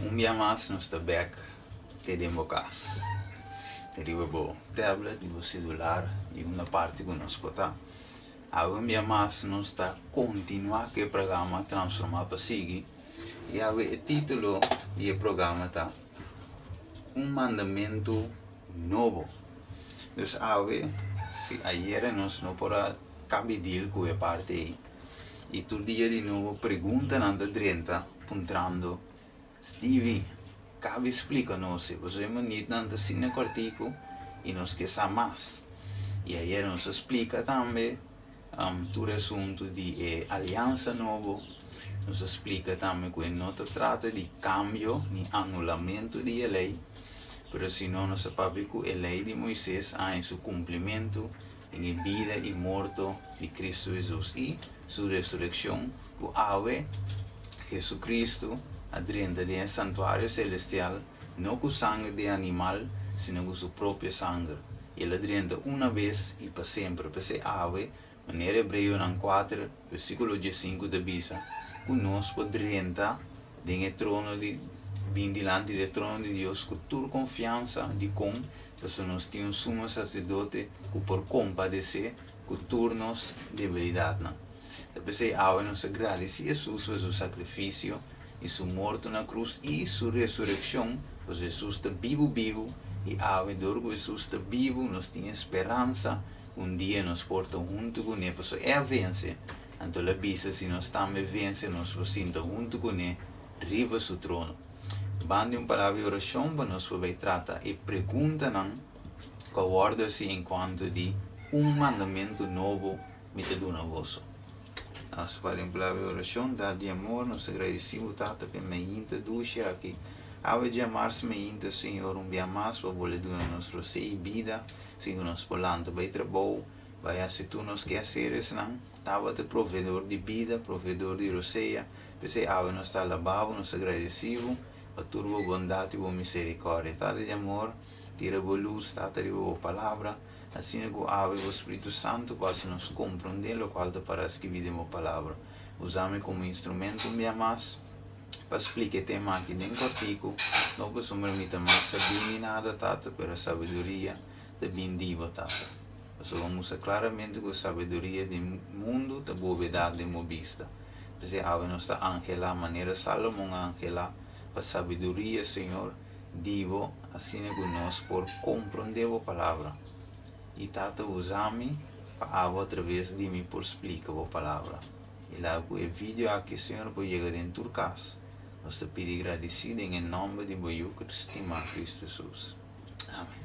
Un bia mas nos ta bek te den bo kas. Te riba bo tablet i bo selular i unda parti ku nos por ta. Awe un bia mas nos ta kontinuá ku e programa Transformá pa Sigui i awe e título di e programa ta Un Mandamentu Nobo. Dus awe si ayera nos no por a kabi dil ku e parti ei i tur dia di nobo preguntanan ta drenta puntrando, Stevie, kabi splika nos e pasobra e manitnan ta asina kòrtiku i nos ke sa mas. I ayera nos a splika tambe tur e asuntu di e aliansa nobo. Nos a splika tambe ku e no ta trata di kambio ni anulamentu di e lei, pero sino nos a papia ku e lei di Moises a haña su kumplimentu den e bida i morto di Kristu Hesus i Su resurekshon, ku awe Hesukristu a drenta den e santuario selestial, no ku sanger di animal, sino ku Su propio sanger, i El a drenta una bes i pa semper. P'esei awe, manera Hebreonan kuater, versíkulo diesinku ta bisa, ku nos por drenta den e trono di, bin dilanti di e trono di Dios ku tur konfiansa. Dikon? Pasobra nos tin un sumo saserdote ku por kompadesé ku tur nos debilidatnan. Ta p'esei awe nos ta gradisí Hesus pa su sakrifisio i su morto na krus i su resurekshon, pasobra Hesus ta bibu bibu i awe dor ku Hesus ta bibu nos tin e speransa ku un dia nos por ta huntu kuné, pasobra e a vense, anto el a bisa si nos tambe vense nos lo sinta huntu kuné riba su trono. Ban di un palabra di orashon pa nos por bai trata e preguntanan ku a wòrdu hasi enkuanto di un mandamentu nobo mi ta duna boso. Nos ta padi un palabra di orashon. Tata di amor, nos ta gradisí bo, Tata, pa e mainta dushi aki. Awe djamars mainta, Señor, un bia mas pa bo le duna nos rosé i bida, sin ku nos por lanta bai trabou, bai hasi tur nos keaseresnan. Tabata proveedor di bida, proveedor di rosea. P'esei awe nos ta alabá bo, nos ta gradesí bo pa tur bo bondat i bo miserikòrdia. Tata di amor, tira bo lus, Tata, riba bo Palabra, asina ku awe bo Spiritu Santu por hasi nos komprondé lokual ta pará skibí den bo Palabra. Usa mi komo instrumento un bia mas pa splika e tema aki den kòrtiku, no pasobra mi ta mas sabí ni nada, Tata, pero e sabiduria ta bin di bo, Tata. Pasobra bo mustra klaramente ku e sabiduria di mundu ta bobedat den bo bista. P'esei awe nos ta anhelá manera Salomon a anhelá pa sabiduria, Señor, di bo, asina ku nos por komprondé bo Palabra. I Tata usa mi pa abo atraves di mi por splika bo Palabra. I laga ku e video aki, Señor, por yega den tur kas. Nos ta pidi gradisí den e nòmber di bo Yu stimá, Kristu Hesus. Amen.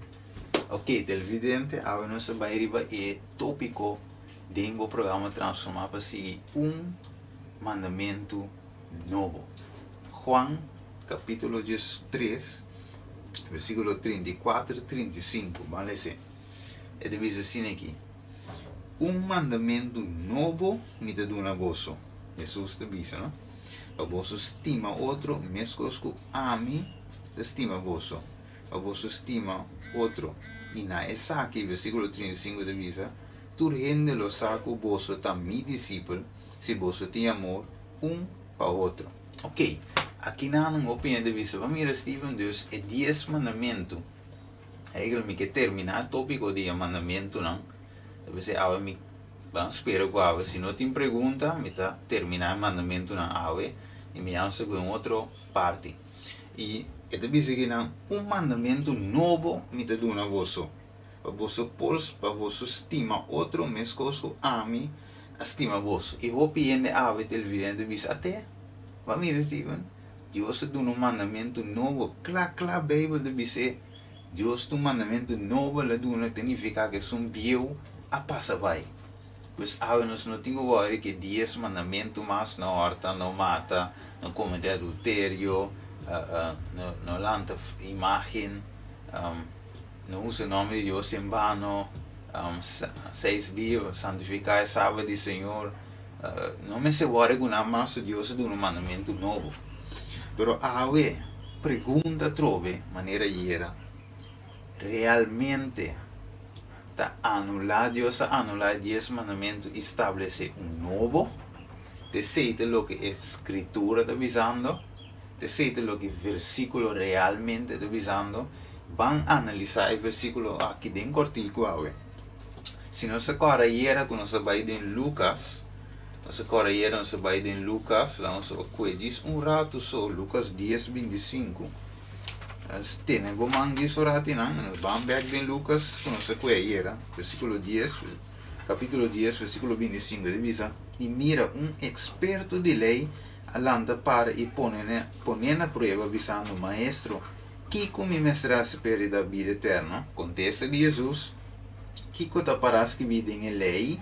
Ok, televidente, awe nos ta bai riba e tópiko den bo programa Transformá pa sigui un mandamentu nobo. Juan capítulo 13, versículo 34 i 35. Ban lese. E ta bisa asina aki, Un mandamentu nobo mi ta duna boso, Hesus ta bisa, no? Pa boso stima otro meskos ku ami ta stima boso. Pa boso stima otro. I na esaki, versíkulo 35 ta bisa, Tur hende lo sa ku boso ta mi disipel si boso tin amor un pa otro. Ok, akinan un hopi hende bisa, Bo mira Steven, dus e dies mandamentu, eigenlijk mi ke terminá e tópiko di e mandamentunan, ta p'esei awe mi ban spera ku awe si no tin pregunta mi ta terminá e mandamentunan awe i mi ansa ku e un otro parti. I e ta bisa kinan, Un mandamentu nobo mi ta duna boso, pa boso por pa boso stima otro meskos ku ami a stima boso. I hopi hende awe televidente ta bisa, Ate, bo a mira Steven, Dios a duna un mandamentu nobo. Kla kla Beibel ta bis'é, Dios ta un mandamentu nobo el a duna, ta nifiká ku esun bieu a pasa bai. Pues awe nos no tin ku wòri ku e dies mandamentu mas, no hòrta, no mata, no kometé adulterio, no lanta imágen, No usa nomber di Dios en bano, seis dia santifiká e sabat di Señor. No mester wòri ku nan mas, Dios a duna un mandamentu nobo. Pero awe, pregunta atrobe, manera ayera, realmente ta anulá Dios a anulá e dies mandamentu i stablesé un nobo? T'esei ta loke e Skritura ta bisando? Esei ta loke versíkulo realmente ta bisando. Ban analisá e versíkulo aki den kòrtiku awe. Si nos ta kòrda ayera ku nos a bai den Lukas, nos a kòrda ayera nos a bai den Lukas, laga nos a kue djis un ratu so, Lukas dies 25. Tene bo man djis un ratu einan, nos ban bèk den Lukas ku nos a kue ayera, versíkulo 10, kapítulo 10, versíkulo 25, e ta bisa, I mira, un eksperto di lei a lanta para i pon'é na prueba, bisando, Maestro, kiko mi mester hasi pa heredá bida eterno? Kontesta di Hesus, Kiko ta pará skibí den e Lei?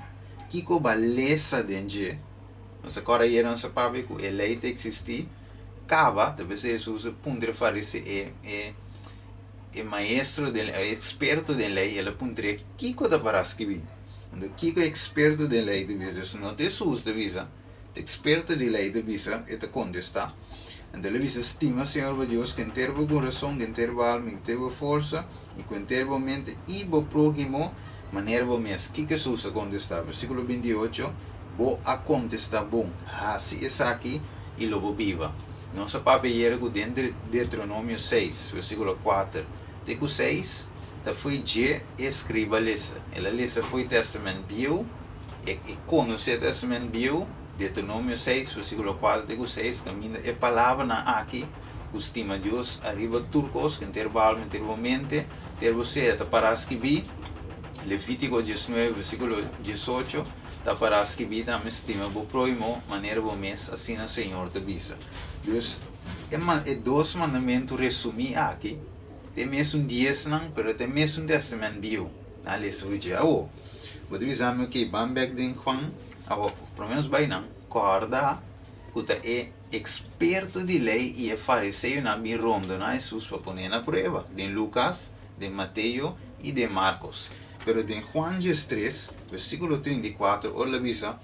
Kiko bo a lesa den dje? Nos a kòrda ayera nos a papia ku e Lei ta eksistí kaba, ta p'esei Hesus a puntra e fariseo, e, e, e maestro den, e eksperto den Lei, el a puntr'é, Kiko ta pará skibí? Anto kiko e eksperto den Lei ta bisa? Hesus no ta Hesus ta bisa. Eksperto di lei ta bisa, e ta kontestá. Anto el a bisa, Stima Señor bo Dios ku henter bo kurason, ku henter bo alma i ku henter bo forsa, i ku henter bo mente, i bo próhimo manera bo mes. Kiko Hesus a kontestá? Versíkulo 28, Bo a kontestá bon. Hasi esaki, i lo bo biba. Nos a papia ayera ku den Deuteronomio 6, versíkulo 4 te ku 6, ta fo'i dje e eskriba lesa. El a lesa fo'i Tèstamènt Bieu. E konosé Tèstamènt Bieu, Deuteronomio 6, versíkulo 4 te ku 6, kaminda e palabranan aki ku stima Dios ariba tur kos, ku henter bo alma, henter bo mente, henter bo ser, ta pará skibí. Levítiko 19, versíkulo 18, ta pará skibí tambe, Stima bo próhimo manera bo mes, asina Señor ta bisa. Dus, e e dos mandamentu resumí aki ta e mesun diesnan, pero ta e mesun Tèstamènt Bieu. Nan lesa hopi dje. Awor, bo ta bisa mi, ok, ban bek den Juan. Awor, promé nos bai nan, kòrda ku ta e eksperto di lei i e fariseonan a bin rondoná Hesus pa pon'é na prueba, den Lukas, den Mateo i den Markos. Pero den Juan 13, versíkulo 34, ora el a bisa,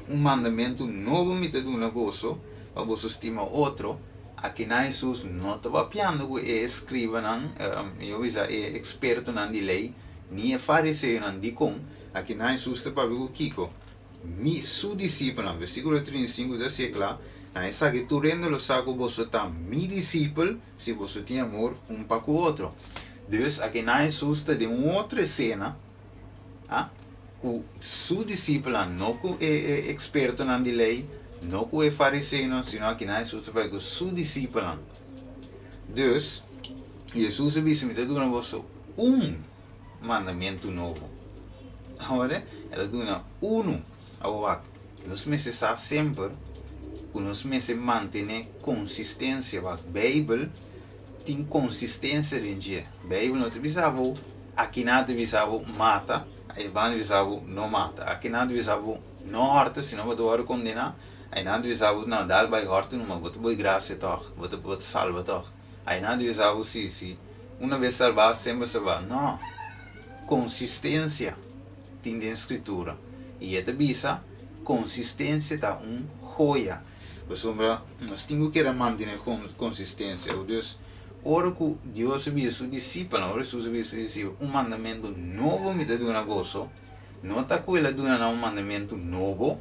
Un mandamentu nobo mi ta duna boso, pa boso stima otro, Akinan Hesus no ta papiando ku e eskribanan, mihó bisa e ekspertonan di lei, ni e fariseonan. Dikon? Akinan Hesus ta papia ku kiko? Mi, su disipelnan. Versíkulo 35 ta si'e kla, Na esaki tur hende lo sa ku boso ta mi disipel si boso tin amor un pa ku otro. Dus, akinan Hesus ta den un otro esena. A Ku su disipelnan, no ku e e ekspertonan di lei, no ku e fariseonan, sino akinan Hesus ta papia ku su disipelnan. Dus, Hesus a bisa, Mi ta duna boso un mandamentu nobo. Awor, el a duna unu. Awor wak, nos mester sa semper ku nos mester mantené konsistensia. Wak, Beibel tin konsistensia den dje. Beibel no ta bisa bo Aki nan ta bisa bo mata, ei banda bisa bo no mata. Aki nan ta bisa bo no hòrta, sino bo ta wòrdu kondená. Ei nan ta bisa bo no, dal bai hòrta numa, bo ta bai grasia tòg, bo ta bo ta salba tòg. Ei nan ta bisa bo si, si, una bes salbá, semper salbá. No! Konsistensia tin den Skritura. I e ta bisa, konsistensia ta un hoya. Pasobra nos tin ku keda mantené konsistensia. Dus, Ora ku Dios a bisa su disipelnan, ora Hesus a bisa su disipelnan, Un mandamentu nobo mi ta duna boso, no ta ku el a duna nan un mandamentu nobo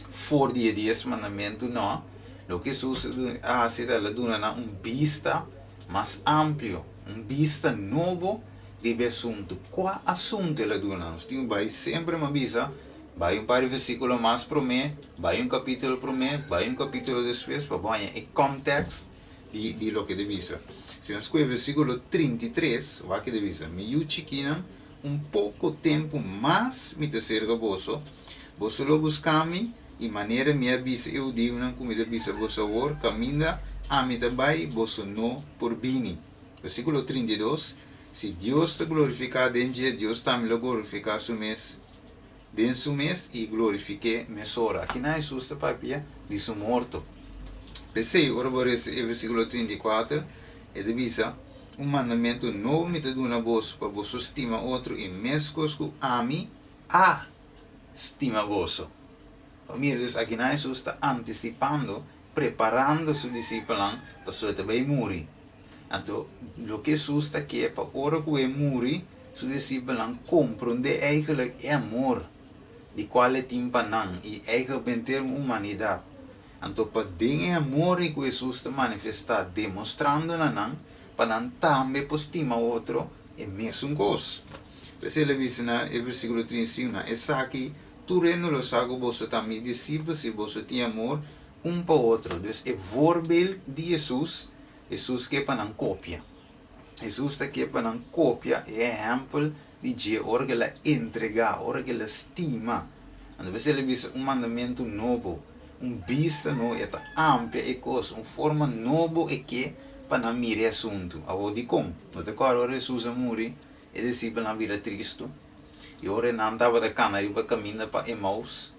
for di e Dies Mandamentu, no. Loke Hesus a hasi ta el a duna nan un bista mas amplio, un bista nobo riba e asuntu. Kua asuntu el a duna nan? Nos tin ku bai semper mi a bisa, bai un par di versíkulo mas promé, bai un kapítulo promé, bai un kapítulo despues pa bo haña e kòntèkst di di loke ta bisa. Si nos kohe versíkulo 33, wak ke ta bisa, Mi yu chikinan, un poko tempu mas mi ta serka boso, boso lo buska mi, i manera mi a bisa e hudiunan ku mi ta bisa boso awor, kaminda ami ta bai, boso no por bini. Versíkulo 32, Si Dios ta glorifiká den dje, Dios tambe lo glorifiká su mes den su mes i glorifik'é mesora. Akinan Hesus ta papia di su morto. P'esei, ora bo resa e versíkulo 34, e ta bisa, Un mandamentu nobo mi ta duna boso, pa boso stima otro i meskos ku ami a stima boso. Pa mira, dus akinan Hesus ta antisipando, preparando su disipelnan pasobra e ta bai muri. Anto, loke Hesus ta ke pa ora ku e muri, su disipelnan komprondé eigentlik e amor di kual e tin pa nan i eigentlik pa henter un humanidat. Anto pa den e amor ei ku Hesus ta manifestá demostrando na nan, pa nan tambe por stima otro e mesun kos. P'esei el a bisa na e versíkulo 35, Na esaki tur hende lo sa ku boso ta mi disipel si boso tin amor un pa otro. Dus e voorbeeld di Hesus, Hesus ke pa nan kopia. Hesus ta ke pa nan kopia e ehèmpel di dje ora ku el a entregá, ora ku el a stima. Anto p'esei el a bisa un mandamentu nobo, un bista nobo, e ta amplia e kos, un forma nobo e ke pa nan mira e asuntu. Awor dikon? No ta kòrda ora Hesus a muri, e disipelnan a bira tristu? I ora nan tabata kana riba kaminda pa Emaus,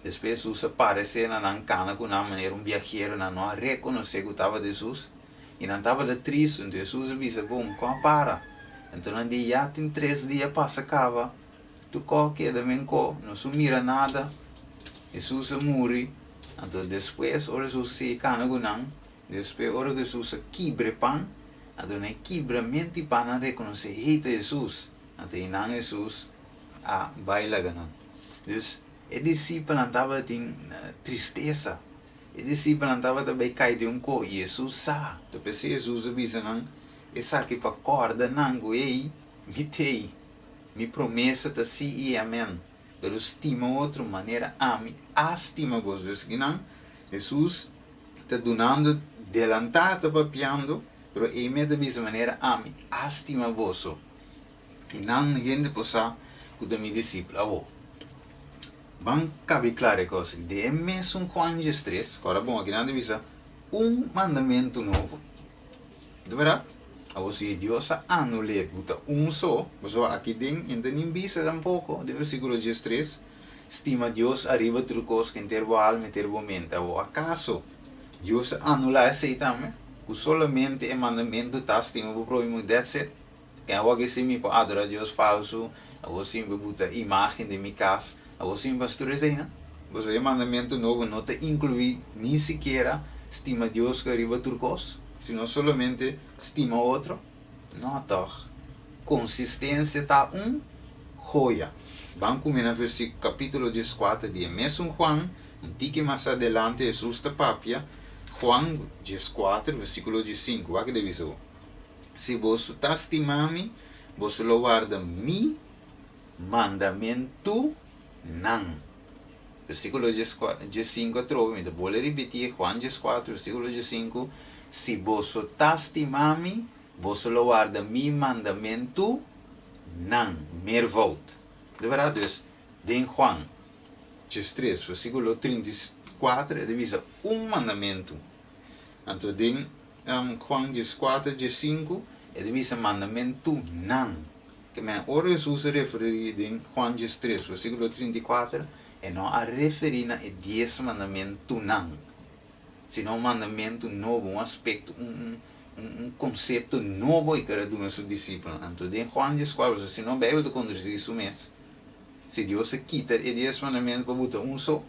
despues Hesus a paresé na nan kana ku nan manera un biahero, nan no a rekonosé ku tabata Hesus. I nan tabata tristu. Anto Hesus a bisa, Bon, kon a para? Anto nan di, Ya tin tres dia pasa kaba, tur kos keda men ko, no su mira nada. Hesus a muri. Anto despues, ora Hesus a sigui kana ku nan, despues ora ku Hesus a kibra e pan, anto na e kibramento di pan nan rekonosé, Hey, ta Hesus! Anto einan Hesus a bai laga nan. Dus, e disipelnan tabatin tristesa. E disipelnan tabata bai kai den un ko, i Hesus sa. Ta p'esei Hesus a bisa nan esaki pa kòrda nan ku, Ei, mi t'ei. Mi promesa ta sí i amèn. Pero stima otro manera ami a stima boso. Dus akinan Hesus ta dunando delantá, ta papiando, pero ei mes ta bisa manera ami a stima boso. I nan hende por sa ku ta mi disipel. Awor, ban kabi klar e kos aki. Den e mesun Juan diestres, kòrda bon, akinan ta bisa un mandamentu nobo. Ta bèrdat? Awor, si Dios a anul'é ku ta un so, pasobra aki den e no ta nin bisa tampoko, den versíkulo diestres, Stima Dios ariba tur kos ku henter bo alma i henter bo mente. Awor, akaso Dios a anulá esei tambe, ku solamente e mandamentu ta stima bo próhimo i that's it? Ken awor ke si mi por adora dios falsu, awor si mi por buta imagen den mi kas, awor si mi por hasi tur eseinan? Boso e mandamentu nobo no ta inkluí ni sikiera stima Dios ku ariba tur kos, sino solamente stima otro? No tòg. Konsistensia ta un joya. Ban kuminsá na versíkulo kapítulo dieskuater di e mesun Juan, un tiki mas adelante Hesus ta papia, Juan dieskuater versíkulo diesinku, wak e ta bisa bo. Si boso ta stima mi, boso lo warda mi mandamentunan. Versíkulo diesinku atrobe, mi ta bolbe ripití, Juan dieskuater, versíkulo diesinku, Si boso ta stima mi, boso lo warda mi mandamentunan. Meervoud. De bèrdat? Dus, den Juan diestres, versíkulo 34, e ta bisa un mandamentu. Anto den Juan dieskuater, diesinku, e ta bisa mandamentunan. Ke men ora Hesus a referí den Juan diestres, versíkulo 34, e no a referí na e dies mandamentunan, sino un mandamentu nobo, un aspekto, un un konsepto nobo e kere duna su disipelnan. Anto den Juan dieskuater, pasobra si no Beibel ta kondresí su mes, si Dios a kita e dies mandamentu pa buta un so,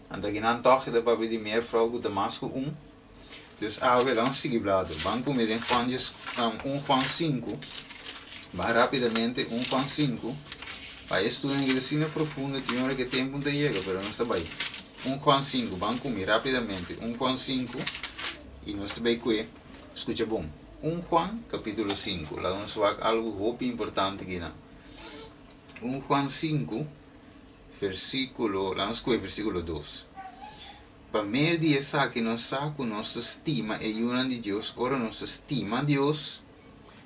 Anto akinan tòg e ta papia di meervrouw ku ta mas ku un. Dus awe laga nos sigui blader. Ban kuminsá den Juan dies, un Juan sinku. Ban rápidamente un Juan sinku. Pa e estudio aki ta asina profundo tin ora ku e tempu no ta yega, pero nos ta bai. Un Juan sinku, ban kuminsá rápidamente. Un Juan sinku i nos ta bai kue. Skucha bon. Un Juan kapítulo sinku. Laga nos wak algu hopi importante akinan. Un Juan sinku. Versíkulo, laga nos skohe versíkulo dos. Pa medio di esaki nos sa ku nos ta stima e yunan di Dios ora nos ta stima Dios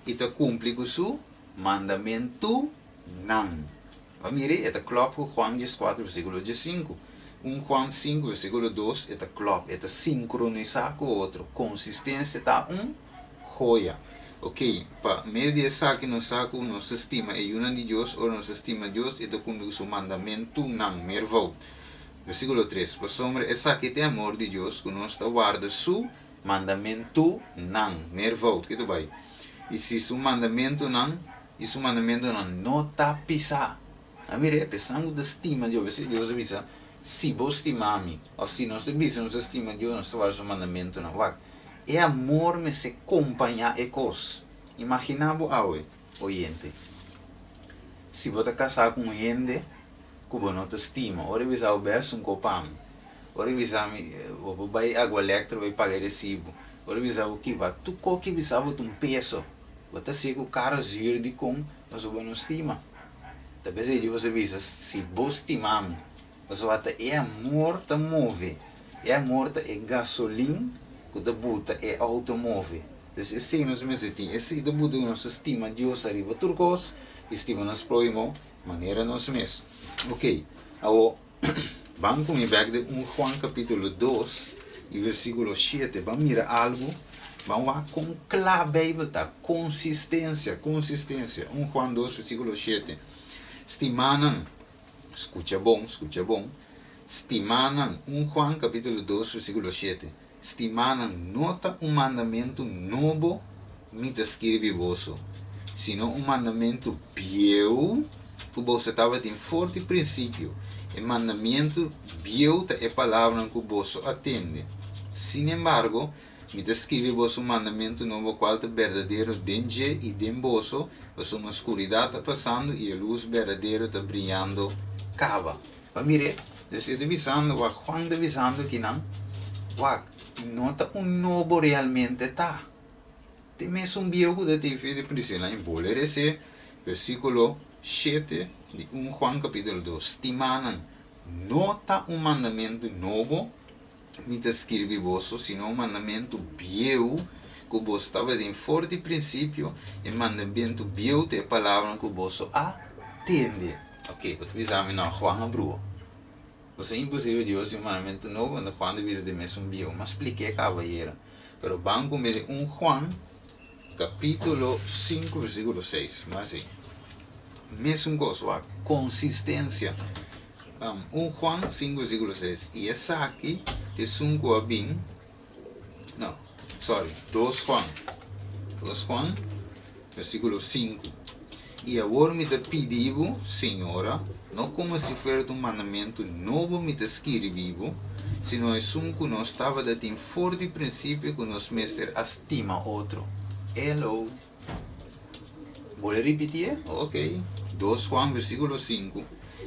i ta kumpli ku su mandamentunan. Bo a mira ei? E ta klòp ku Juan dieskuater versíkulo diesinku. Un Juan sinku versíkulo dos e ta klòp, e ta sinkronisá ku otro. Konsistensia ta un joya. Ok, pa medio di esaki nos sa ku nos ta stima e yunan di Dios ora nos ta stima Dios i ta kumpli ku su mandamentunan, meervoud. Versíkulo tres, Pasobra esaki ta e amor di Dios, ku nos ta warda su mandamentunan, meervoud, ke ta bai? I si su mandamentunan, i su mandamentunan no ta pisá. A mira, e pesan ku ta stima Dios, p'esei Dios a bisa, Si bo stima mi, òf si nos ta bisa nos ta stima Dios, nos ta warda su mandamentunan. Wak, e amor mester kompañá e kos. Imaginá bo awe, oyente, si bo ta kasá ku un hende ku bo no ta stima. Ora e bisa bo bes un kopa mi. Ora bisa mi, bo por bai Aqualectra bai paga e resibo. Ora bisa bo kiba, tur kos ki bisa bo ta un peso. Bo ta sigue ku kara zuur dikon pasobra bo no stima. Ta p'esei Dios a bisa, si bo stima mi, pasobra ta e amor ta move, e amor ta e gasolin ku ta buta e outo move. Dus esei nos mester tin, esei ta buta ku nos ta stima Dios ariba tur kos i stima nos próhimo manera nos mes. Ok, awor ban ku mi bèk den un Juan kapítulo 2 i versíkulo 7. Ban mira algu, ban wak kon kla Beibel ta. Konsistensia, konsistensia. 1 Juan 2 versíkulo 7. Stimanan, skucha bon, skucha bon. Stimanan, 1 Juan kapítulo 2 versíkulo 7. Stimanan, no ta un mandamentu nobo mi ta skirbi boso, sino un mandamentu bieu ku boso tabatin for di prinsipio. E mandamentu bieu ta e palabranan ku boso a tende. Sinembargo, mi ta skirbi boso un mandamentu nobo kual ta berdadero den dje i den boso, pasobra skuridat ta pasando i e lus berdadero ta briando kaba. Pa mir'é, dus e ta bisando, wak, Juan ta bisando kinan, wak, no ta un nobo realmente ta. Te mesun bieu ku ta tin fe di Priscila i bole resé, versíkulo 7 di 1 Juan kapítulo 2, Stimánan, no ta un mandamentu nobo mi ta skirbi boso, sino un mandamentu bieu ku boso tabatin for di prinsipio, e mandamentu bieu ta e palabranan ku boso a tende. Ok, bo ta bisa mi, no, Juan a brua. Bo sa imposible Dios tin un mandamentu nobo, anto Juan ta bisa di mesun bieu. M'a splik'é kaba ayera. Pero ban ku mi di 1 Juan kapítulo 5 versíkulo 6. Mas así. Mesun kos, wak, konsistensia. 1 Juan 5 versíkulo 6. I esaki ta esun ku a bin, no, sorry, 2 Juan, 2 Juan versíkulo 5. I awor mi ta pidi bo, señora, no komo si fuera ta un mandamentu nobo mi ta skirbi bo, sino esun ku nos tabata tin for di prinsipio ku nos mester a stima otro. Hello. Bolbe ripitié? Ok. 2 Juan versíkulo 5.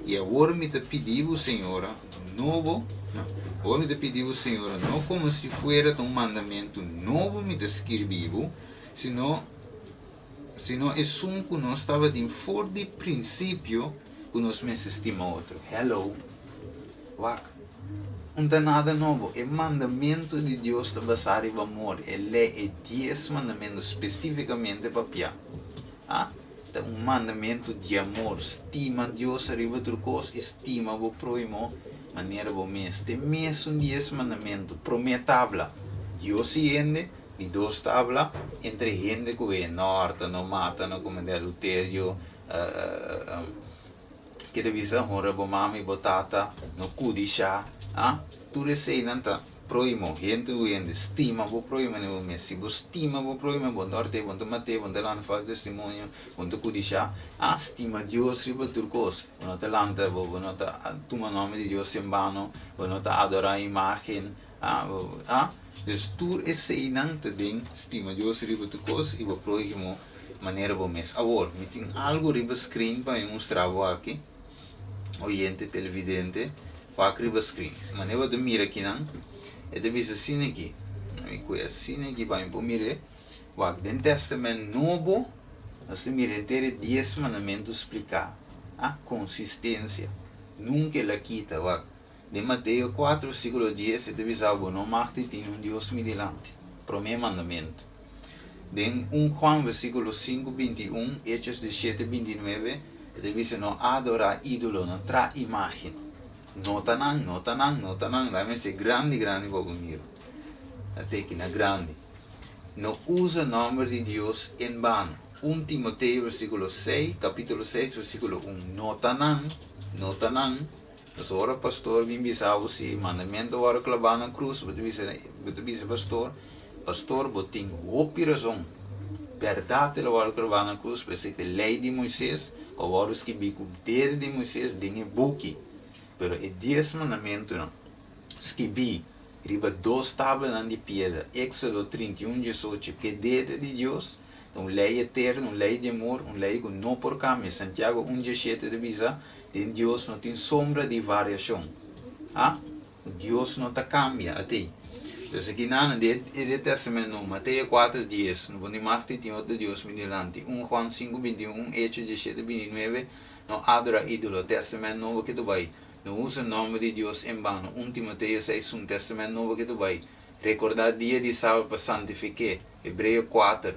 I awor mi ta pidi bo, señora, no bo, no, awor mi ta pidi bo, señora, no komo si fuera ta un mandamentu nobo mi ta skirbi bo, sino, sino esun ku nos tabatin for di prinsipio ku nos mester stima otro. Hello. Wak. Un ta nada nobo. E mandamentu di Dios ta basá riba amor. E lei, e dies mandamentu spesífikamente papiá, a ta un mandamentu di amor. Stima Dios ariba tur kos i stima bo próhimo manera bo mes. Ta e mesun dies mandamentu. Promé tabla, Dios i hende. Di dos tabla, entre hende ku hende. No hòrta, no mata, no kometé adulterio, Ke ta bisa, Honra bo mama i bo tata, no kudishá. A Tur eseinan ta prohimo. Hende ku hende, stima bo prohimo manera bo mes. Si bo stima bo prohimo, bo no ta hòrt'é, bo no ta mat'é, bo no ta lanta falsu testimonio, bo no ta kudishá. A Stima Dios riba tur kos. Bo no ta lanta, bo no ta tuma nòmber di Dios en bano, bo no ta adorá imágen. A A Dus tur eseinan ta den stima Dios riba tur kos i bo prohimo manera bo mes. Awor, mi tin algu riba screen pa mi mustra bo aki, oyente, televidente, wak riba screen. Manera bo ta mira akinan, e ta bisa asina aki. Mi kue asina aki pa mi por mir'é. Wak, den Testament Nobo nos ta mira henter e dies mandamentu spliká. A Konsistensia. Nunka el a kita. Wak, Den Mateo 4 versíkulo 10 e ta bisa bo no mag di tin un dios mi dilanti, promé mandamentu. Den 1 Juan versíkulo 5, 21, Hechos 17, 29 e ta bisa no adorá ídolo, no traha imágen. Nota nan, nota nan, nota nan, laga mi hasi grandi grandi pa bo mira. Ta teki na grandi. No usa nòmber di Dios en bano. 1 Timoteo versíkulo 6, kapítulo 6 versíkulo 1, nota nan, nota nan. Pasobra ora pastor bin bisa bo si mandamento a wòrdu klabá na krus, bo ta bisa, bo ta bisa pastor, Pastor, bo tin hopi rason. Bèrdat el a wòrdu klabá na krus, p'esei ku e lei di Moisés ku a wòrdu skibí ku dedo di Moisés den e buki. Pero e dies mandamentunan skibí riba dos tablanan di piedra, Éksodo 31, 18, ku e dedo di Dios, Ta un lei eterno, un lei di amor, un lei ku no por kambia. Santiago un diesshete ta bisa, Den Dios no tin sombra di variashon. A. Dios no ta kambia, atei. Dus aki nan den e Testament Nobo, Mateo 4, 10, no por ni mag tin otro Dios mi dilanti, 1 Juan 5, 21, Hecho 17, 29, no adora ídolo, Testament Nobo ke tu bai, no usa nòmber di Dios en bano, 1 Timoteo 6, 1, Testament Nobo ke tu bai, rekordá dia di sabat pa santifik'é, Hebreo 4,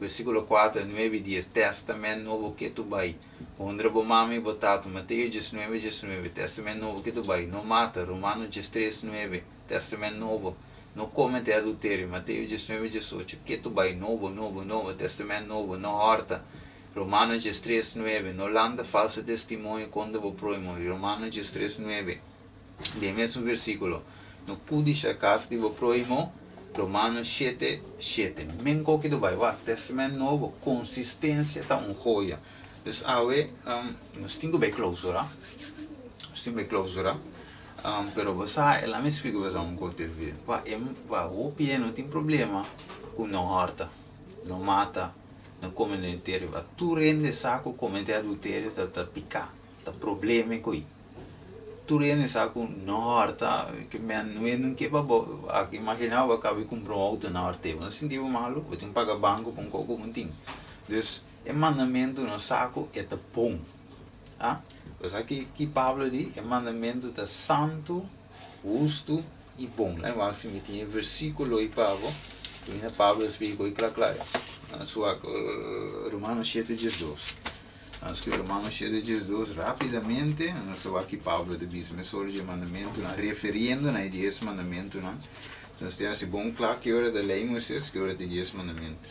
versíkulo 4, 9 i 10, Testament Nobo ke tu bai. Honra bo mama i bo tata, Mateo 19, 19, Testament Nobo ke tu bai. No mata, Romano 13, 9, Testament Nobo. No kometé adulterio, Mateo 19, 18, ke tu bai. Nobo, nobo, nobo, Testament Nobo. No hòrta, Romano 13, 9. No lanta falso testimonio kontra bo próhimo, Romano 13, 9. Den e mesun versíkulo, No kudisha kas di bo próhimo, Romanos 7, 7. Men koki ta bai wak, Testament Nobo, konsistensia ta un joya. Dus awe, nos tin ku bai klousura, nos tin ku bai klousura, pero bo sa, e lami splika bo sa un kote wak, e wak hopi e no tin problema ku no hòrta, no mata, no kome adulterio, wak tur hende sa ku komete adulterio ta piká, ta problema e koi. Tur hende sa ku no hòrta, ke men no hende ke pa bo a imaginá bo a kaba di kumpra un outo na hòrt'é, bo no sinti bo malu, bo tin paga banko pa un kos ku bo tin. Dus e mandamentu no sa ku e ta bon. A Bo sa ki ki Pablo di? E mandamentu ta santu, hustu i bon. Laat mi wak si mi tin e versíkulo ei pa bo, kaminda Pablo a splika koi kla kla. Nos wak Romanos 7 diesdos. Nos ku Romanos 7 diesdos rápidamente, nos ta wak ki Pablo ta bisa mesora dje mandamentunan, referiendo na e dies mandamentunan. Nos tin hasi bon kla ki ora ta lei Moisés, ki ora ta e dies mandamentu.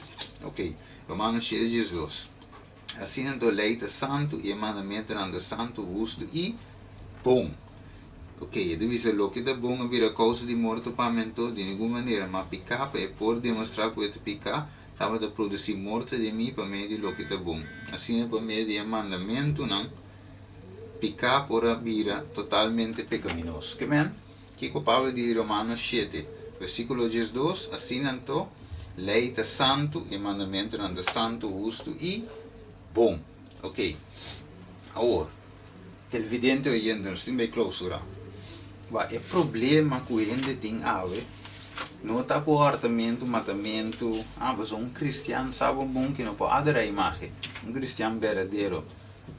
Ok, Romanos 7 diesdos. Asina anto lei ta santu i e mandamentunan ta santu, hustu i bon. Ok, e ta bisa loke ta bon a bira kousa di morto pa mi anto? Di ningun manera, ma piká pa e por demostrá ku e ta piká, Tabata produsí morto den mi pa medio di loke ta bon. Asina pa medio di e mandamentunan, piká por a bira totalmente pekaminoso. Ke men? Kiko Pablo di di Romanos 7, versíkulo 12? Asina anto, lei ta santu, e mandamentunan ta santu, hustu i bon. Oké. Awor, televidente oyente, nos tin bai klousura. Wak, e problema ku hende tin awe no ta ku hòrtamentu, matamentu. Ah, pasobra un kristian sa bon bon ku no por adorá imágen. Un kristian berdadero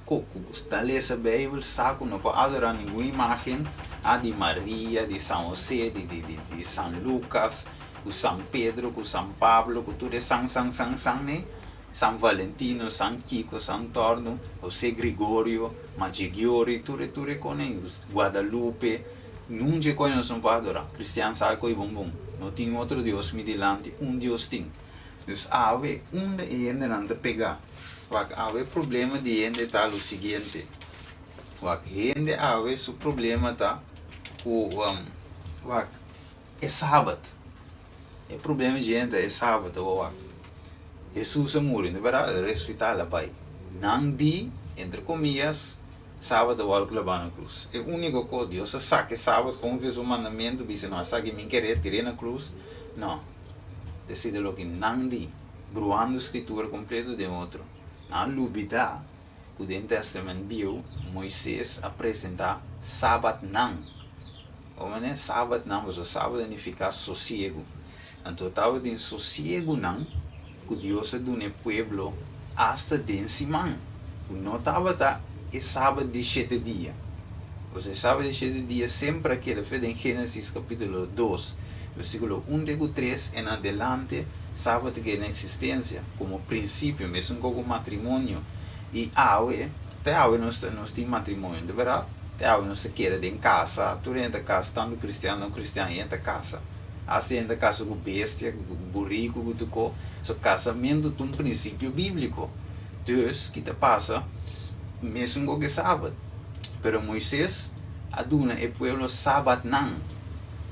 ku ku ta lesa Beibel sa ku no por adorá ningun imágen, ah, di Maria, di San Hosé, di di di di San Lukas, ku San Pedro, ku San Pablo, ku tur e san san san san ei. San Valentino, San Kiko, San Torno, José Gregorio, Majegiori, tur e tur e konen, Guadalupe, nun dje koe nos no por adora. Cristian sa koe bon bon, no tin otro Dios mi dilanti, un Dios tin. Dus awe, unda e hendenan ta pega? Wak, awe problema di hende ta lo siguiente, wak, hende awe su problema ta ku, wak, E sabat. E problema di hende ta e sabat awor wak. Hesus a muri, no berdad? El a resusitá, el a bai. Nan di, entre komiyas, sabat a wòrdu klabá na krus. E úniko kos, Dios a saka e sabat kon ves un mandamentu, bisa no a saka i min keré, tir'é na krus. No. Ta esei ta loke nan di, bruando Skritura kompleto den otro. Nan a lubidá ku den Tèstamènt Bieu Moises a presentá sabatnan. Bo manera sabatnan, pasobra sabat a nifiká sosiegu. Anto tabatin sosiegunan ku Dios a duna e pueblo asta den siman, ku no tabata e sabat di shete dia. Pasobra e sabat di shete dia semper a keda fe den Génesis kapítulo 2, versíkulo 1 te ku 3 en adelante, sabat a keda na eksistensia komo prinsipio, mesun ku matrimonio. I awe, te awe nos ta nos tin matrimonio, no ta bèrdat? Te awe nos ta keda den kasa, tur hende ta kasa, tantu kristian no kristian, hende ta kasa. Asta hende ta kasa ku bestia, ku buriku, ku tur kos. So kasamentu ta un prinsipio bíbliko. Dus, ki ta pasa? Mesun ku e sabat. Pero Moises a duna e pueblo sabatnan.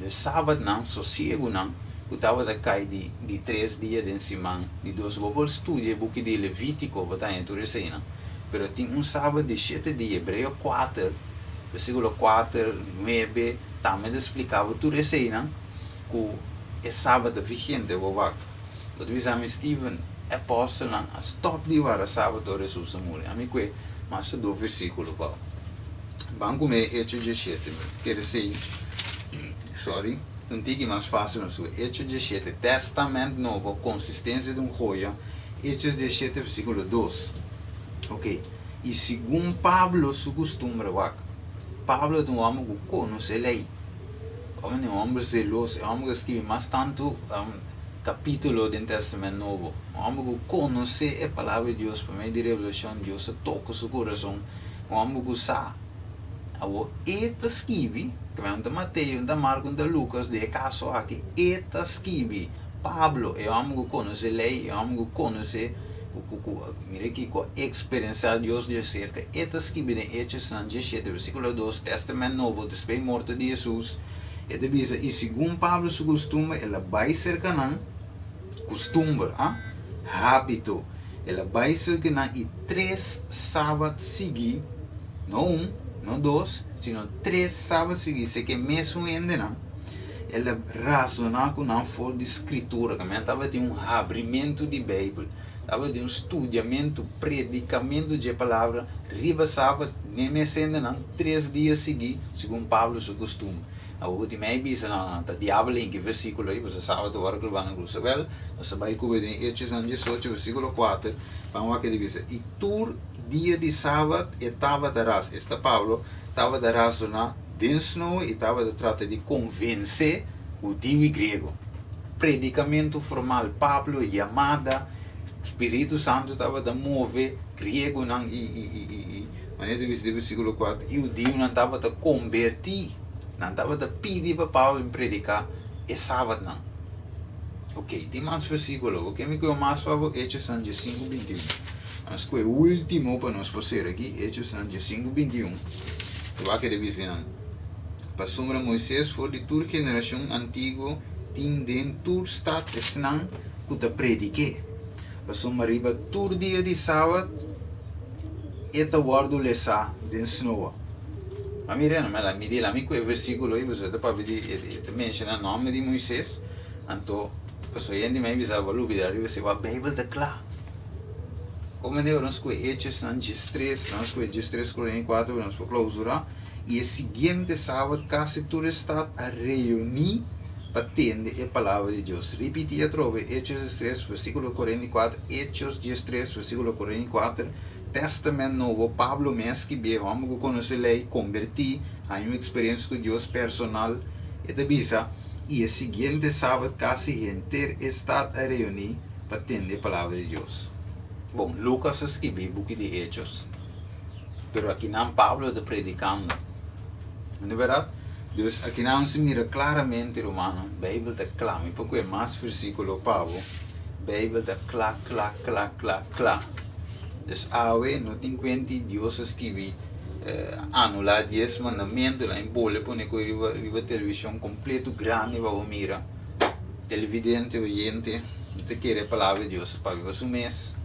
Dus sabatnan, sosiegunan, ku tabata kai di di tres dia den siman di dos. Bo por studia e buki di Levítiko, bo ta haña tur eseinan. Pero tin un sabat di shete dia, Hebreo 4, versíkulo 4, 9, tambe ta splika bo tur eseinan ku e sabat ta vigente. Bo wak, bo ta bisa mi, Steven, e apòstelnan a stòp di warda sabat ora Hesus a muri. Ami kue mas ta dos versíkulo pa bo. Ban kume Hecho 17, mi kere esei. Sorry, un tiki mas fásil nos ku Hechos 17, Tèstamènt Nobo, konsistensia di un joya, Hechos 17 versíkulo 2. Ok, i segun Pablo su kustumber, wak, Pablo ta un hòmber ku konosé lei, un hòmber zeloso, e hòmber ku a skibi mas tantu kapítulo den Tèstamènt Nobo, un hòmber ku konosé e Palabra di Dios pa medio di revelashon, Dios a toka su kurason, un hòmber ku sa. Awor e ta skibi, kende un ta Mateo, un ta Marko, un ta Lukas, den e kaso aki e ta skibi Pablo, e hòmber ku konosé lei, e hòmber ku konosé, ku ku ku mira aki, ku a eksperensiá Dios di aserka, e ta skibi den Hechosnan 17 versíkulo 2, Tèstamènt Nobo, despues di morto di Hesus, e ta bisa, I segun Pablo su kustumber, el a bai serka nan, kustumber, ah, hábito, el a bai serka nan i tres sabat sigui, no un, no dos, sino tres sabat sigui, se ke mesun hendenan, el a razoná ku nan for di Skritura, kaminda tabatin un habrimentu di Beibel, tabatin un studiamentu, predikamentu dje Palabra riba sabat, n'e mes hendenan, tres dia sigui, segun Pablo su kustumber. Awor ku tin mei bisa, No, no, ta diabel den ki versíkulo ei, pasobra sabat ora ku lo ban na krusa. Wèl, nos ta bai ku den Hechosnan 18, versíkulo 4, ban wak ke ta bisa, I tur dia di sabat e tabata ras, esta Pablo, tabata rasoná den snoa i tabata trata di konvensé hudiu i griego. Predikamentu formal, Pablo, yamada, Spiritu Santu tabata move griegonan i, i, i, i, i, manera ta bisa den versíkulo 4, i hudiunan tabata kombertí. Nan tabata pidi pa Pablo bin prediká e sabatnan. Ok, tin mas versíkulo. Bo ke mi kohe mas pa bo? Hechosnan 15, 21. Nos kohe último pa nos por sera aki, Hechosnan 15, 21. Bo a kere bisa nan, Pasobra Moises for di tur generashon antiguo tin den tur stat esnan ku ta predik'é. Pasobra riba tur dia di sabat e ta wòrdu lesá den snoa. Ma mira, no mi di lami ku e versíkulo ei, pasobra e ta papia di, e ta menshoná nòmber di Moises, anto pasobra hende mei bisa bo a lubidá riba esei, wak Beibel ta kla. Komo hende ora nos kohe Hechosnan 13, nos kohe 13 44 nos por klousurá, i e siguiente sabat kasi tur e stat a reuní pa tende e palabra di Dios. Ripití atrobe Hechos 13 versíkulo 44, Hechos 13 versíkulo 44, Tèstamènt Nobo, Pablo mes skibié, hòmber ku konosé lei, kombertí, haña un eksperensia ku Dios personal, e ta bisa, I e siguiente sabat kasi henter e stat a reuní pa tende e palabra di Dios. Bon, Lukas a skibí buki di Hechos, pero akinan Pablo ta predikando. No ta bèrdat? Dus akinan nos ta mira klaramente, rumannan, Beibel ta kla. Mi por kohe mas versíkulo pa bo. Beibel ta kla, kla, kla, kla, kla. Dus awe no tin kuenti Dios a skibi anulá dies mandamentunan i bole pone ku riba riba televishon kompletu grandi pa bo mira. Televidente, oyente, mi ta kere e palabra di Dios a papia pa su mes.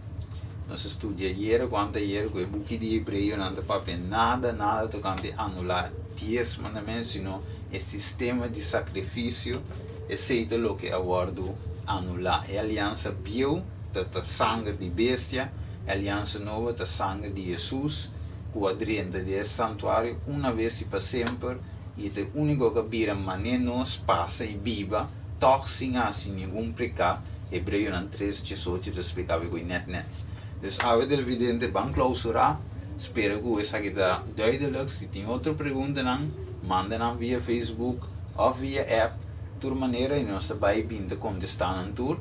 Nos a studia ayera ku anteayera ku e buki di Hebreonan ta papia nada nada tokante anulá dies mandamentu sino e sistema di sakrifisio esei ta loke a wòrdu anulá. E aliansa bieu ta ta sanger di bestia, e aliansa nobo ta sanger di Hesus ku a drenta den e santuario una bes i pa semper i ta e úniko ku a bira manera nos pasa i biba tòg sin hasi ningun preká, Hebreonan 3, 18 ta splika bo e nèt nèt. Dus awe televidente ban klousurá, spera ku esaki ta duidelijk, si tin otro preguntanan manda nan via Facebook òf via app, tur manera i nos ta bai bin ta kontestá nan tur.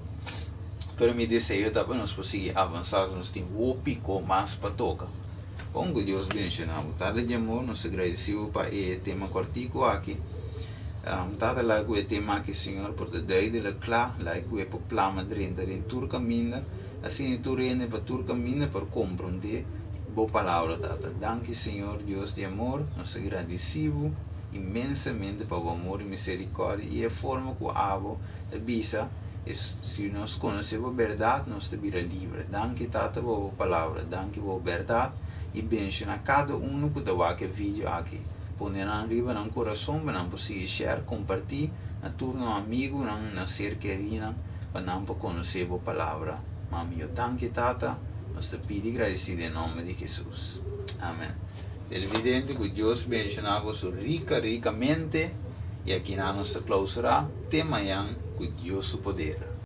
Pero mi deseo ta pa nos por sigui avansá, nos tin hopi ko mas pa toka. Bon ku Dios bendishoná bo. Tata di amor, nos ta gradisí bo pa e tema kòrtiku aki. Tata, laga ku e tema aki, Señor, por ta duidelik kla, laga ku e por plama drenta den tur kaminda, asina tur hende pa tur kaminda por komprondé bo palabra, Tata. Danki, Señor, Dios di amor, nos ta gradisí bo inmensamente pa bo amor i miserikòrdia i e forma ku abo ta bisa, Si nos konosé bo bèrdat, nos ta bira libre. Danki, Tata, pa bo palabra. Danki pa bo bèrdat i benshoná kada unu ku ta wak e video aki. Pone nan riba nan kurason pa nan por sigui share, kompartí na tur nan amigunan, nan ser kerínan, pa nan por konosé bo palabra. Mami yo danki, Tata. Nos ta pidi gradisí den nòmber di Hesus. Amèn. Televidente, ku Dios benshoná boso rika, rikamente. I akinan nos ta klousurá te mañan ku Dios su poder.